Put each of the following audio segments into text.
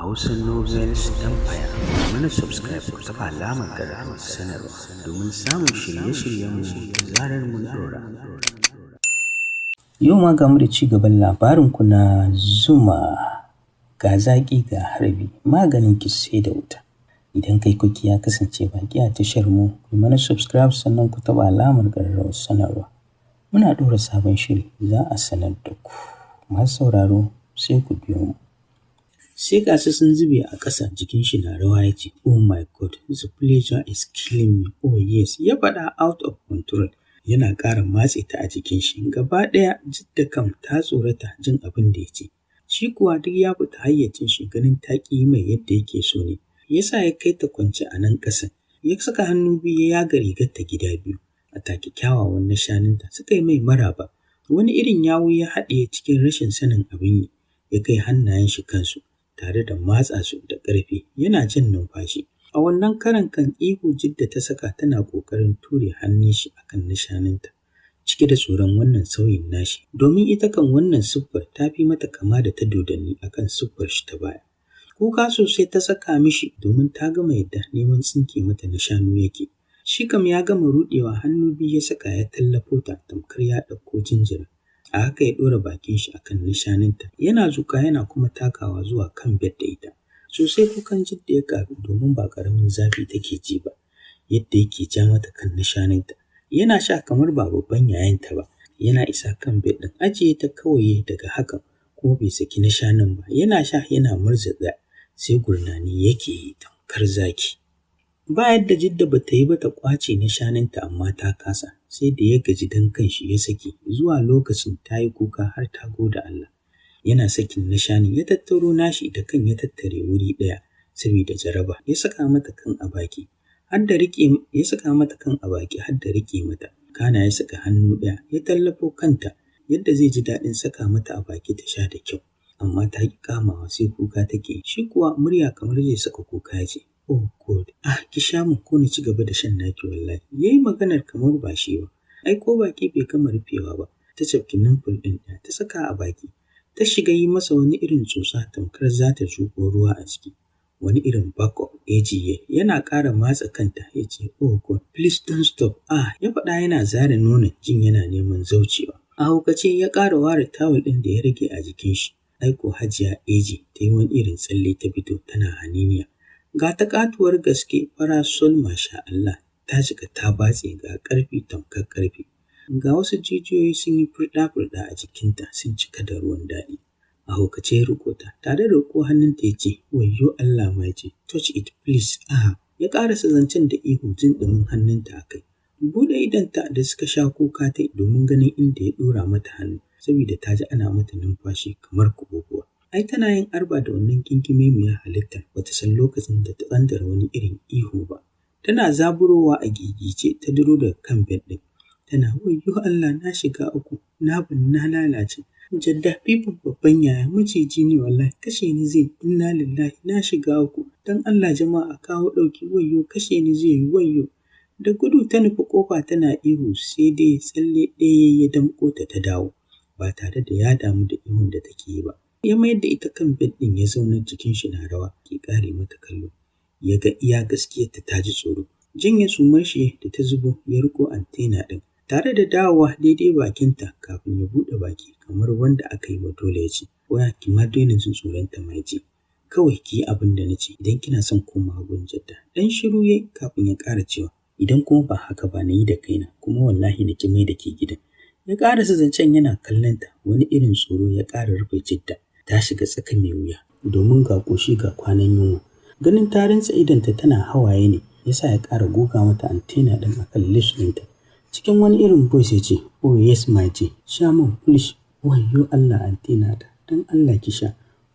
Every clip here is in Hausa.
Hausa Novels Empire. Mana subscribe ku taɓa alamar ƙararrawar sanarwa domin samun shirye-shiryenmu da zarar mun ɗora. Yau ma ga mu da ci gaban labarinku na Zuma, ga zaƙi ga harbi, maganin ki sai da wuta. Idan kai kuki ya kasance baƙi a tashar mu, ku mana subscribe sannan ku taɓa alamar ƙararrawar sanarwa. Muna ɗora sabon shiri za a sanar da ku. Masu sauraro, sai ku biyo mu. Sai ga su sun zube a ƙasa, jikin shi na rawa ya ce, "Oh my God, the pleasure is killing me, oh yes," ya faɗa out of control yana ƙara matse ta a jikin shi. Gaba ɗaya Jidda kam ta tsorata jin abin da ya ce. Shi kuwa duk ya fita hayyacin shi, ganin ta ƙi mai yadda yake so ne ya sa ya kai ta kwance a nan ƙasan. Ya saka hannu biyu ya yaga rigar ta gida biyu. A take kyawawan na shanunta suka yi mai maraba. Wani irin yawu ya haɗiye cikin rashin sanin abin yi. Ya kai hannayen shi kansu tare da matsa su da ƙarfi yana jan numfashi. A wannan karan kan ihu Jidda ta saka tana ƙoƙarin ture hannun shi akan na shanunta, cike da tsoron wannan sauyin nashi, domin ita kan wannan siffar ta fi mata kama da ta dodanni akan siffar shi ta baya. Kuka sosai ta saka mishi domin ta gama yadda neman tsinke mata na shanu yake. Shi kam ya gama ruɗewa, hannu biyu ya saka ya tallafo ta tamkar ya ɗauko jinjira. A haka ya ɗora bakin shi akan na shanunta yana zuƙa yana kuma takawa zuwa kan bed da ita. Sosai kukan Jidda ya ƙaru domin ba ƙaramin zafi take ji ba yadda yake ja mata kan na shanunta. Yana sha kamar ba babban yayanta ba. Yana isa kan bed ɗin ajiye ta kawai, daga hakan kuma bai saki na shanun ba. Yana sha yana murza ɗaya, sai gurnani yake yi tamkar zaki. Ba yadda Jidda ba ta yi ba ta ƙwace na shanunta, amma ta kasa, sai da ya gaji don kanshi ya saki. Zuwa lokacin ta yi kuka har ta gode Allah. Yana sakin na shanun ya tattaro nashi da kan ya tattare wuri ɗaya saboda jaraba, ya saka mata kan a baki har da riƙe, ya saka mata kan a baki har da riƙe mata. Kana ya saka hannu ɗaya ya tallafo kanta yadda zai ji daɗin saka mata a baki ta sha da kyau, amma ta ƙi kamawa, sai kuka take. Shi kuwa murya kamar zai saka kuka ya ce, "Oh God, ah, ki sha mun ko na ci gaba da shan naki wallahi." Yayi maganar kamar ba shi ba. Ai ko baki bai gama rufewa ba ta cafki nipple ɗin ɗaya ta saka a baki, ta shiga yi masa wani irin tsotsa tamkar za ta zuƙo ruwa a ciki. Wani irin back up AG yana ƙara matsa kanta ya ce, "Oh God, please don't stop, ah," ya faɗa yana zare nonon jin yana neman zaucewa. A haukace ya ƙara ware tawul ɗin da ya rage a jikin shi. Aiko Hajiya AG ta yi wani irin tsalle ta fito tana haniniya. Ga ta ƙatuwar gaske, fara sol, masha Allah, ta cika ta batse, ga ƙarfi tamkar ƙarfe. Ga wasu jijiyoyi sun yi furɗa-furɗa a jikinta sun cika da ruwan daɗi. A haukace ya riƙo ta tare da riƙo hannunta ya ce, "Wayyo Allah, my G, touch it please, ah." Ya ƙarasa zancen da ihu jin ɗumin hannunta a kai. Buɗe idonta da suka sha kuka ta domin ganin inda ya ɗora mata hannu, saboda ta ji ana mata numfashi kamar kububuwa. Ai tana yin arba da wannan kinkimemiyar halittar bata san lokacin da ta tsandara wani irin ihu ba. Tana zaburowa a gigice ta duro daga kan bed ɗin. Tana, "Wayyo Allah, na shiga uku, na bin na lalace. Jadda fifin babban yaya maciji ne wallahi, kashe ni zai, inna lillahi, na shiga uku. Dan Allah jama'a, a kawo ɗauki, wayyo, kashe ni zai yi, wayyo." Da gudu ta nufi ƙofa tana ihu, sai dai tsalle ɗaya ya damƙo ta ta dawo ba tare da ya damu da ihun da take yi ba. Ya mayar da ita kan bed ɗin ya zauna, jikin shi na rawa ke ƙare mata kallo. Ya ga iya gaskiyarta ta ji tsoro. Janye sumar shi da ta zubo, ya riƙo antenna ɗin tare da dawowa daidai bakinta kafin ya buɗe baki kamar wanda aka yi wa dole ya ce, "Oya, ki ma daina jin tsoron ta, my G. Kawai ki yi abin da na ce idan kina son komawa gun Jadda." Ɗan shiru ya kafin ya ƙara cewa, "Idan kuma ba haka ba, na yi da kaina kuma wallahi na ki mai da ke gidan." Ya ƙarasa zancen yana kallon ta. Wani irin tsoro ya ƙara rufe Jidda. Ta shiga tsaka mai wuya domin ga ƙoshi ga kwanan yunwa. Ganin ta rintsa idonta tana hawaye ne ya sa ya ƙara goga mata antenna ɗin akan lips ɗinta. Cikin wani irin voice ya ce, "Oh yes, my G, sha min please, wayyo Allah, antenna ta, don Allah ki sha.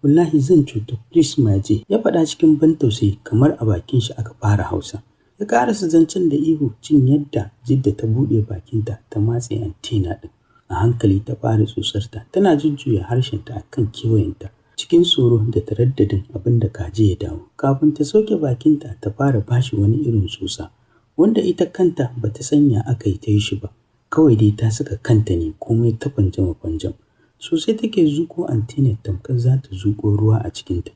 Wallahi zan cuta, please my G." Ya faɗa cikin ban tausayi kamar a bakin shi aka fara Hausa. Ya ƙarasa zancen da ihu jin yadda Jidda ta buɗe bakinta ta matse antenna ɗin. A hankali ta fara tsotsarta tana jujjuya harshenta a kan kewayenta cikin tsoro da taraddadin abin da kaji ya dawo. Kafin ta sauke bakinta ta fara bashi wani irin tsotsa wanda ita kanta ba ta sanya aka yi ta yi shi ba. Kawai dai ta saka kanta ne komai ta fanjama fanjam. Sosai take zuƙo antenna tamkar za ta zuƙo ruwa a cikinta.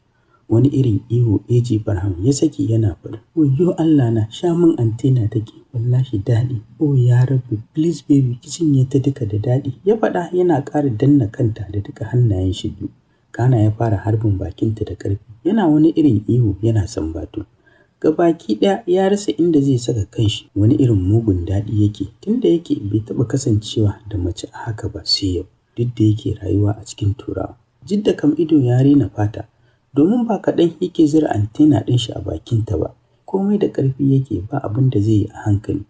Wani irin ihu AG Barham ya saki yana faɗin, "Wayyo Allah na, sha min antena take, wallahi daɗi. Oh ya Rabbi, please baby, ki cinye ta duka da daɗi." Ya faɗa yana ƙara danna kanta da duka hannayen shi biyu. Kana ya fara harbin bakinta da ƙarfi, yana wani irin ihu yana sambatu. Gabaki ɗaya ya rasa inda zai saka kanshi, wani irin mugun daɗi yake, tunda yake bai taɓa kasancewa da mace a haka ba sai yau, duk da yake rayuwa a cikin Turawa. Jidda kam ido ya rena fata, domin ba kaɗan yake zura antena ɗin shi a bakinta ba, komai da ƙarfi yake, ba abin da zai yi a hankali,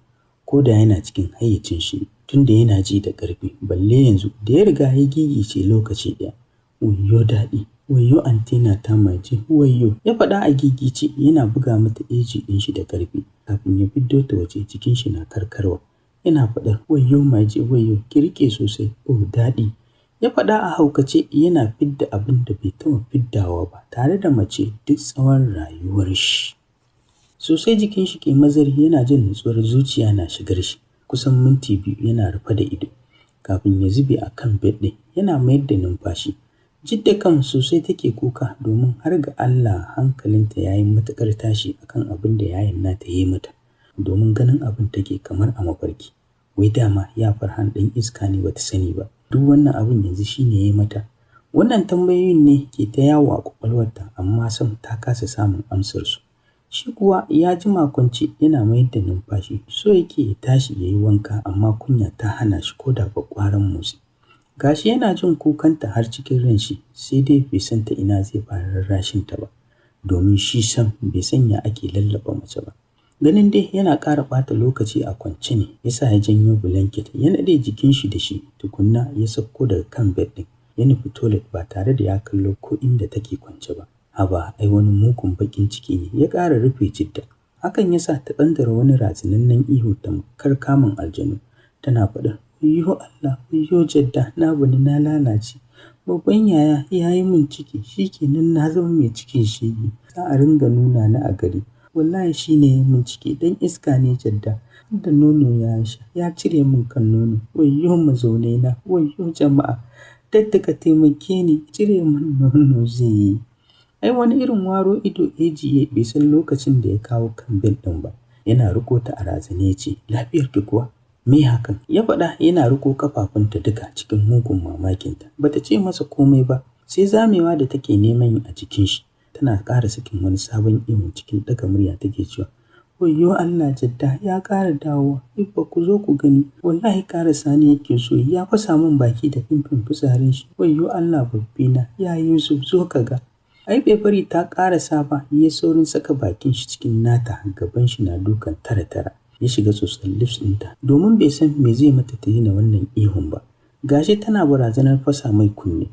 ko da yana cikin hayyacin shi, tunda yana ji da ƙarfi, balle yanzu da ya riga ya gigice lokaci ɗaya. "Wayyo daɗi, wayyo antena ta mace, wayyo," ya faɗa a gigice yana buga mata AG ɗin shi da ƙarfi kafin ya fiddo ta waje, jikin shi na karkarwa. Yana faɗar, "Wayyo maje, wayyo, ki riƙe sosai, oh daɗi." Ya faɗa a haukace yana fidda abin da bai taɓa fiddawa ba tare da mace duk tsawon rayuwar shi. Sosai jikin shi ke mazari, yana jin nutsuwar zuciya na shigar shi. Kusan minti 2 yana rufe da ido kafin ya zube a kan bed ɗin yana mayar da numfashi. Jidda kam sosai take kuka, domin har ga Allah hankalinta ya yi matuƙar tashi akan abin da yayan nata ya yi mata, domin ganin abin take kamar a mafarki. Wai dama ya Farhan ɗan iska ne bata sani ba. Duk wannan abin yanzu shi ne ya yi mata. Wannan tambayoyin ne ke ta yawo a ƙwaƙwalwarta, amma sam ta kasa samun amsarsu. Shi kuwa ya jima kwance yana mayar da numfashi, so yake ya tashi ya yi wanka, amma kunya ta hana shi ko da ƙwaƙƙwaran motsi. Gashi yana jin kukanta har cikin ran shi, sai dai bai san ta ina zai fara rarrashinta ba, domin shi sam bai san ya ake lallaɓa mace ba. Ganin dai yana ƙara ɓata lokaci a kwance ne ya sa ya janyo blanket ya naɗe jikin shi da shi, tukunna ya sauko daga kan bed ɗin ya nufi toilet ba tare da ya kallo ko inda take kwance ba. Haba, ai wani mugun baƙin ciki ne ya ƙara rufe Jidda. Hakan ya sa ta ɓandara wani razanannen ihu tamkar kamun aljanu, tana faɗin, "Wayyo Allah, wayyo Jadda, na bani na lalace. Babban yaya ya yi min ciki, shi kenan na zama mai cikin shege. Za a ringa nuna ni a gari. Wallahi shi ne ya min ciki, ɗan iska ne Jadda. Har da nono ya sha, ya cire min kan nono. Wayyo mazaunai na, wayyo jama'a. Dadda ka taimake ni, cire min nono zai yi." Ai wani irin waro ido AG bai san lokacin da ya kawo kan bed ɗin ba. Yana riƙo ta a razane ya ce, "Lafiyarki kuwa? Me hakan?" Ya faɗa yana riƙo ƙafafunta duka cikin mugun mamakinta. Bata ce masa komai ba, sai zamewa da take neman yi a jikin shi. Tana ƙara sakin wani sabon ihu cikin ɗaga murya take cewa, "Wayyo Allah Jadda, ya ƙara dawowa, Ibba ku zo ku gani, wallahi ƙara sani yake so, ya fasa min baki da fimfin fitsarin shi, wayyo Allah babbina, ya Yusuf zo ka ga." Ai bai bari ta ƙarasa ba, ya saurin saka bakin shi cikin nata, gaban shi na dukan tara-tara. Ya shiga tsotsar lips ɗinta, domin bai san me zai mata ta daina wannan ihun ba. Gashi tana barazanar fasa mai kunne.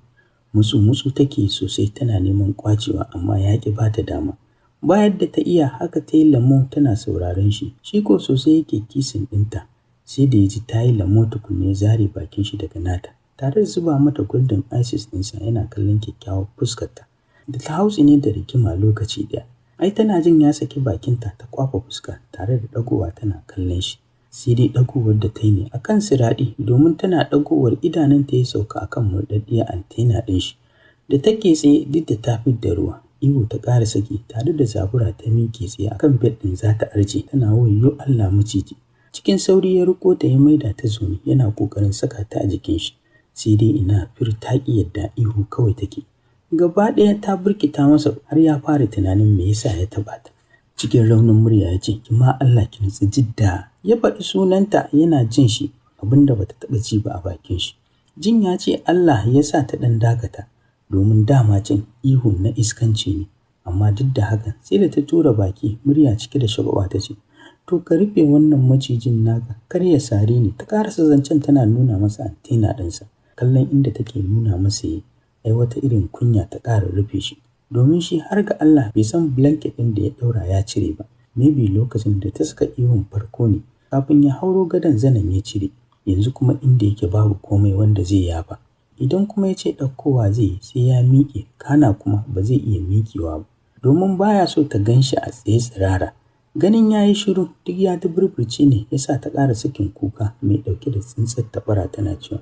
Mutsu-mutsu take sosai tana neman ƙwacewa, amma ya ƙi ba ta dama. Ba yadda ta iya, haka ta yi lamo tana sauraron shi. Shi ko sosai yake kissing ɗinta. Sai da ya ji ta yi lamo tukunna ya zare bakin shi daga nata, tare da zuba mata golden eyes ɗinsa yana kallon kyakkyawar fuskarta da ta hautsine da rigima lokaci ɗaya. Ai tana jin ya saki bakinta ta kwafa fuska tare da ɗagowa tana kallon shi. Sai dai ɗagowar da ta yi ne a kan siraɗi, domin tana ɗagowar idanunta ya sauka akan murɗaɗɗiyar antena ɗin shi da take tsaye duk da ta fidda ruwa. Ihu ta ƙara saki tare da zabura ta miƙe tsaye akan bed ɗin za ta arce, tana "Wayyo Allah maciji." Cikin sauri ya riƙo ta ya maida ta zaune yana ƙoƙarin saka ta a jikin shi. Sai dai ina, fir ta ƙi yadda, ihu kawai take. Gaba ɗaya ta burkita masa, har ya fara tunanin me yasa ya taɓa ta. Cikin raunin murya ya ce, "Ki ma Allah ki nutsu Jidda." Ya faɗi sunanta yana jin shi, abinda bata taɓa ji ba a bakin shi. Jin ya ce Allah ya sa ta ɗan dakata, domin dama can ihun na iskanci ne. Amma duk da haka sai da ta tura baki, murya cike da shagwaɓa ta ce, "To ka rufe wannan macijin naka, kar ya sare ni." Ta ƙarasa zancen tana nuna masa antena ɗinsa. Kallon inda take nuna masa yi, ai wata irin kunya ta ƙara rufe shi. Domin shi har ga Allah bai san blanket ɗin da ya ɗaura ya cire ba. Maybe lokacin da ta saka ihun farko ne, kafin ya hauro gadon zanen ya cire. Yanzu kuma inda yake babu komai wanda zai yafa. Idan kuma ya ce ɗaukowa zai yi, sai ya miƙe, kana kuma ba zai iya miƙewa ba, domin baya so ta gan shi a tsaye tsirara. Ganin ya yi shiru duk ya duburburce ne ya sa ta ƙara sakin kuka mai ɗauke da tsintsar taɓara tana cewa,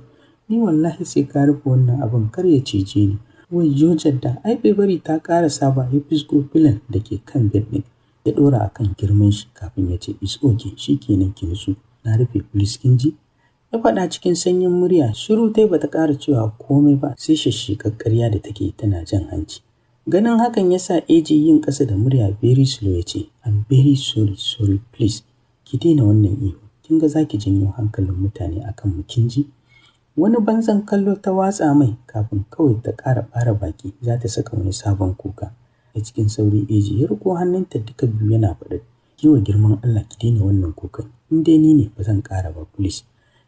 "Ni wallahi sai ka rufe wannan abin kar ya cije ni. Wayyo Jadda, ai bai bari ta ƙarasa ba, ya fisgo filon da ke kan bed ɗin ya ɗora a kan girman shi kafin ya ce, "It's okay, shikenan, ki nutsu, na rufe, please, kin ji?" Ya faɗa cikin sanyin murya. Shiru tai, bata ƙara cewa komai ba sai shashshekar ƙarya da take tana jan hanci. Ganin hakan ya sa AJ yin ƙasa da murya very slow ya ce, "I'm very sorry, sorry, please ki daina wannan ihu, kin ga zaki janyo hankalin mutane akan mu, kin ji?" Wani banzan kallo ta watsa mai kafin kawai ta ƙara ɓara baki za ta saka wani sabon kuka. A cikin sauri AJ ya riko hannunta duka biyu yana faɗa, "Kiwa girman Allah ki daina wannan kukan, in dai ni ne ba zan ƙara ba, please."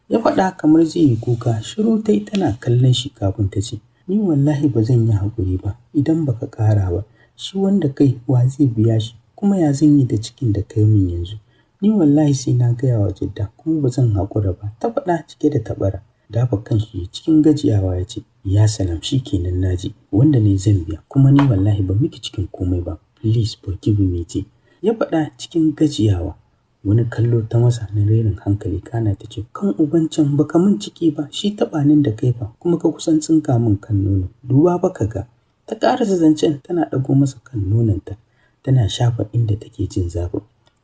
Ya faɗa kamar zai yi kuka. Shiru tai tana kallon shi kafin ta ce, "Ni wallahi ba zan yi haƙuri ba idan baka ƙara ba. Shi wanda kai wa zai biya shi? Kuma ya zan yi da cikin da kai min yanzu? Ni wallahi sai na gaya wa Jidda, kuma ba zan haƙura ba." Ta faɗa cike da taɓara. Dafa kanshi cikin gajiyawa ya ce, "Ya salam, shi kenan, naji, wanda ne zan biya. Kuma ni wallahi ba miki cikin komai ba, please forgive me ce." Ya faɗa cikin gajiyawa. Wani kallo ta masa na renin hankali, kana ta ce, "Kan ubancan, baka min ciki ba, shi taɓanin da kai fa, kuma ka kusan tsinka min kan nono, duba ba ka ga." Ta ƙarasa zancen tana ɗago masa kan nononta tana shafa inda take jin zafin.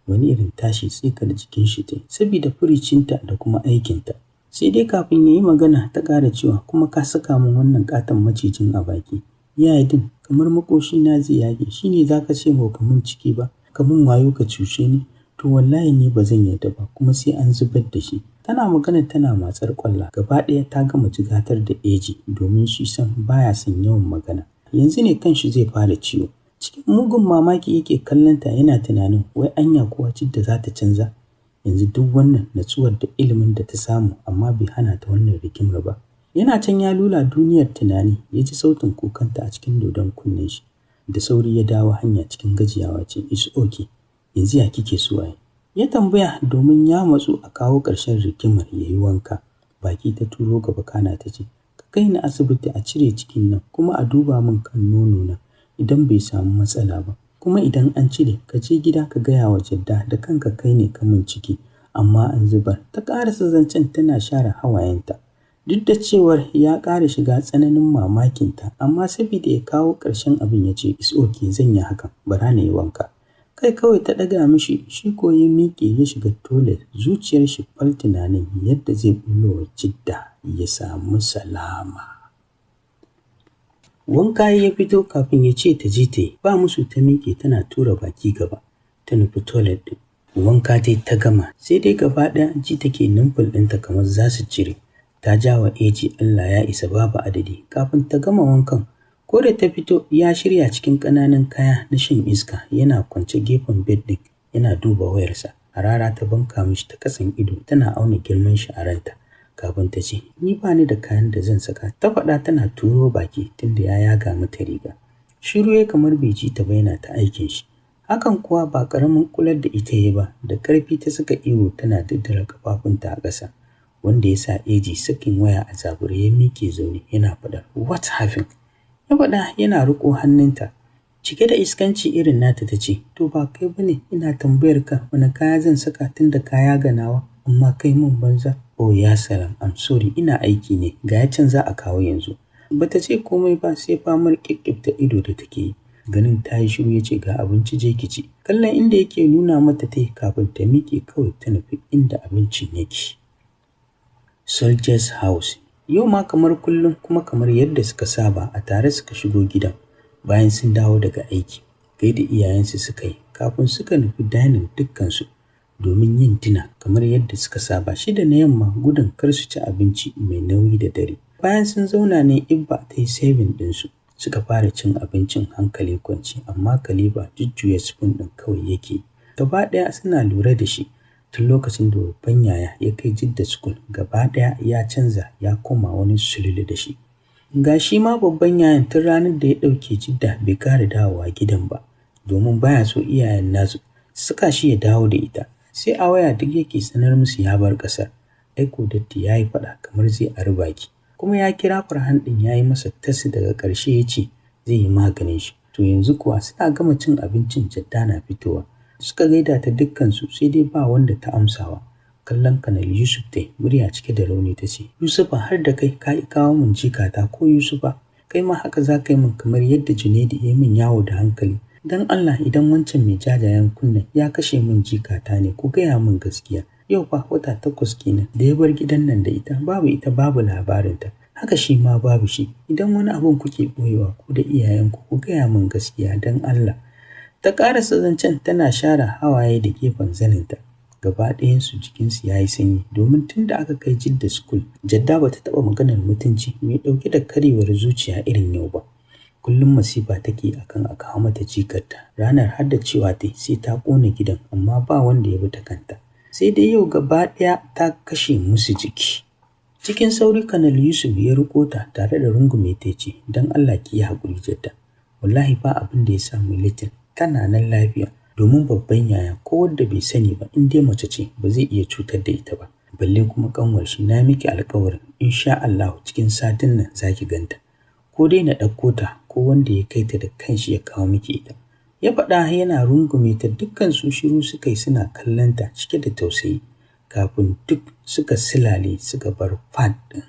Wani irin tashi tsikar jikin shi ta saboda furicinta da kuma aikinta. Sai dai kafin ya yi magana ta ƙara cewa, "Kuma ka saka min wannan ƙaton macijin a baki, yaya din kamar makoshi na zai yage, shine zaka ce ba ka min ciki ba, ka min wayo ka cuce ni? To wallahi ni ba zan yarda ba, kuma sai an zubar da shi." Tana magana tana matsar kwalla. Gaba ɗaya ta gama jigatar da eji domin shi sam baya son yawan magana. Yanzu ne kanshi zai fara ciwo. Cikin mugun mamaki yake kallonta yana tunanin wai anya kuwa Jidda za ta canza? Yanzu duk wannan natsuwar da ilimin da ta samu amma bai hana ta wannan rigimar ba. Yana can ya lula duniyar tunani ya ji sautin kukanta a cikin dodon kunnen shi. Da sauri ya dawo hanya cikin gajiyawa ce, "It's okay, yanzu ya kike so ai?" Ya tambaya domin ya matsu a kawo ƙarshen rigimar ya yi wanka. Baki ta turo gaba kana ta ce, "Ka kai ni asibiti a cire cikin nan, kuma a duba min kan nono na idan bai samu matsala ba. Kuma idan an cire, ka je gida ka gaya wa Jadda da kanka kai ne ka min ciki amma an zubar." Ta ƙarasa zancen tana share hawayenta. Duk da cewar ya ƙara shiga tsananin mamakinta, amma saboda ya kawo ƙarshen abin ya ce, "It's okay, zan yi hakan, bara na yi wanka." Kai kawai ta ɗaga mishi, shi ko ya miƙe ya shiga toilet, zuciyar shi fal tunanin yadda zai ɓullo wa Jidda ya samu salama. Wanka ya fito kafin ya ce ta je ta yi, ba musu ta miƙe tana tura baki gaba, ta nufi toilet ɗin. Wanka dai ta gama, sai dai gaba ɗaya ji take nipple ɗinta kamar za su cire. Ta ja wa AJ Allah ya isa babu adadi kafin ta gama wankan. Ko da ta fito ya shirya cikin ƙananan kaya na shan iska, yana kwance gefen bed ɗin yana duba wayarsa. Harara ta banka mishi ta kasan ido tana auna girman shi a ranta, kafin ta ce, "Ni ba ni da kayan da zan saka." Ta faɗa tana turo baki tunda ya yaga mata riga. Shiru ya kamar bai ji ta ba yana ta aikin shi. Hakan kuwa ba ƙaramin kular da ita ya ba, da ƙarfi ta saka ihu tana daddara ƙafafunta a ƙasa, wanda ya sa AJ sakin waya. A zabure ya miƙe zaune yana faɗar, "What happened?" Ya faɗa yana riƙo hannunta. Cike da iskanci irin nata ta ce, "To ba kai ba ne, ina tambayar ka wani kaya zan saka tunda kaya ganawa, amma kai mun banza." "Oh ya salam, I'm sorry, ina aiki ne, ga ya can za a kawo yanzu." Bata ce komai ba sai famar ƙiƙƙifta ido da take yi. Ganin ta yi shiru ya ce, "Ga abinci, je ki ci." Kallon inda yake nuna mata ta yi kafin ta miƙe kawai ta nufi inda abincin yake. Soldiers House. Yau ma kamar kullum kuma kamar yadda suka saba, a tare suka shigo gidan bayan sun dawo daga aiki. Gaida iyayensu suka yi kafin suka nufi dining dukkansu domin yin dinner kamar yadda suka saba 6 na yamma, gudun kar su ci abinci mai nauyi da dare. Bayan sun zauna ne Ibba ta yi serving ɗinsu, suka fara cin abincin hankali kwance, amma Khalifa jujjuya spoon ɗin kawai yake. Gaba ɗaya suna lura da shi tun lokacin da babban yaya ya kai Jidda school, gaba ɗaya ya canza ya koma wani sululu da shi. Ga shi ma babban yayan, tun ranar da ya ɗauke Jidda bai ƙara dawowa gidan ba, domin baya so iyayen nasu suka shi ya dawo da ita. Sai a waya duk yake sanar musu ya bar ƙasar. Aiko Datti ya yi faɗa kamar zai ari baki. Kuma ya kira Farhan ɗin ya yi masa tasi, daga ƙarshe ya ce zai yi maganin shi. To yanzu kuwa suna gama cin abincin Jadda na fitowa. Suka gaida ta dukkansu, sai dai ba wanda ta amsawa. Kallon Kanal Yusuf dai, murya cike da rauni ta ce, "Yusufa, har da kai ka kawo min jikata ko Yusufa?" Kai ma haka za ka yi min kamar yadda Junaidu ya yi min yawo da hankali. Don Allah idan wancan mai jajayen kunnen ya kashe min jikata ne, ku gaya min gaskiya. Yau fa wata 8 kenan da ya bar gidan nan da ita, babu ita babu labarinta. Haka shi ma babu shi. Idan wani abun kuke ɓoyewa ku da iyayenku, ku gaya min gaskiya don Allah. Ta ƙarasa zancen tana share hawaye da gefen zaninta. Gaba ɗayansu jikinsu ya yi sanyi domin tun da aka kai Jidda school, Jadda ba ta taɓa maganar mutunci mai ɗauke da karyewar zuciya irin yau ba. Kullum masifa take akan a kawo mata jikarta. Ranar har da cewa ta sai ta ƙona gidan, amma ba wanda ya bi ta kanta. Sai dai yau gaba ɗaya ta kashe musu jiki. Cikin sauri Kanal Yusuf ya riƙo ta tare da rungume ta ce, don Allah ki yi haƙuri Jadda. Wallahi ba abin da ya samu Little, tana nan lafiya. Domin babban yaya ko wanda bai sani ba in dai mace ce ba zai iya cutar da ita ba. Balle kuma ƙanwar shi, na miki alƙawarin insha Allahu cikin satin nan za ki ganta. Ko dai na ɗauko ta ko wanda ya kai ta da kanshi ya kawo miki ita. Ya faɗa yana rungume ta, dukkan su shiru suka yi suna kallon ta cike da tausayi kafin duk suka silale suka bar fat ɗin.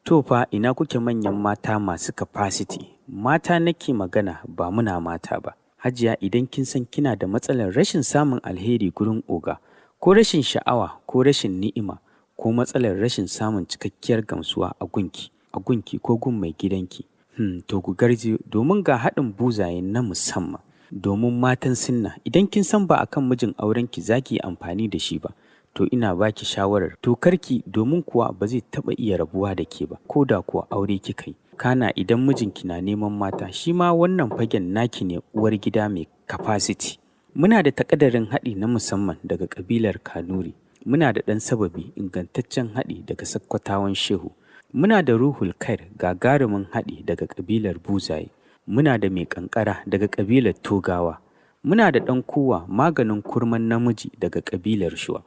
To fa ina kuke manyan mata masu capacity? Mata nake magana ba muna mata ba. Hajiya, idan kin san kina da matsalar rashin samun alheri gurin oga, ko rashin sha'awa, ko rashin ni'ima, ko matsalar rashin samun cikakkiyar gamsuwa a gunki ko gun mai gidanki. To ku garje domin ga haɗin buzaye na musamman. Domin matan sinna, idan kin san ba akan mijin aurenki zaki yi amfani da shi ba, to ina baki shawarar to karki, domin kuwa ba zai taɓa iya rabuwa da ke ba, ko da kuwa aure kika yi. Kana idan mijinki na neman mata, shi ma wannan fagen naki ne, uwar gida mai capacity. Muna da takadarin haɗi na musamman daga ƙabilar Kanuri. Muna da ɗan sababi, ingantaccen haɗi daga Sakkwatawan Shehu. Muna da Ruhul Kair, gagarumin haɗi daga ƙabilar Buzaye. Muna da mai ƙanƙara daga ƙabilar Togawa. Muna da ɗan kowa, maganin kurman namiji daga ƙabilar Shuwa.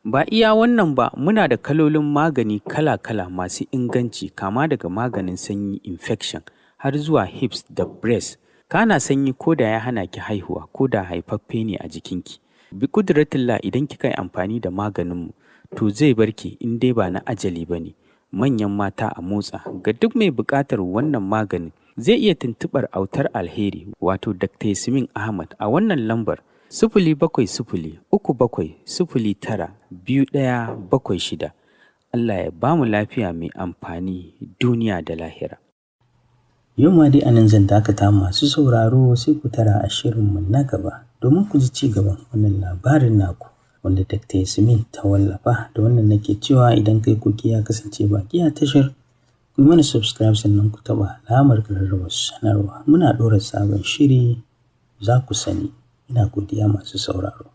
Ba iya wannan ba, muna da kalolin magani kala-kala masu inganci, kama daga maganin sanyi, infection, har zuwa hips da breast. Kana sanyi ko da ya hana ki haihuwa ko da haifaffe ne a jikinki. Bi ƙudratillah, idan kika yi amfani da maganinmu to zai barki in dai ba na ajali ba ne. Manyan mata a motsa. Ga duk mai buƙatar wannan maganin zai iya tuntuɓar Autar Alheri, wato Dr. Yasmin Ahmad, a wannan lambar: 07037092176. Allah ya ba mu lafiya mai amfani duniya da lahira. Yau ma dai anan zan dakata, masu sauraro, sai ku tara a shirinmu na gaba domin ku ji ci gaban wannan labarin naku wanda Dr. Yasmin ta wallafa. Da wannan nake cewa idan kai koki ya kasance baki a tashar, ku yi mana subscribe sannan ku taɓa alamar ƙararrawar sanarwa. Muna ɗora sabon shiri za ku sani. Ina godiya, masu sauraro.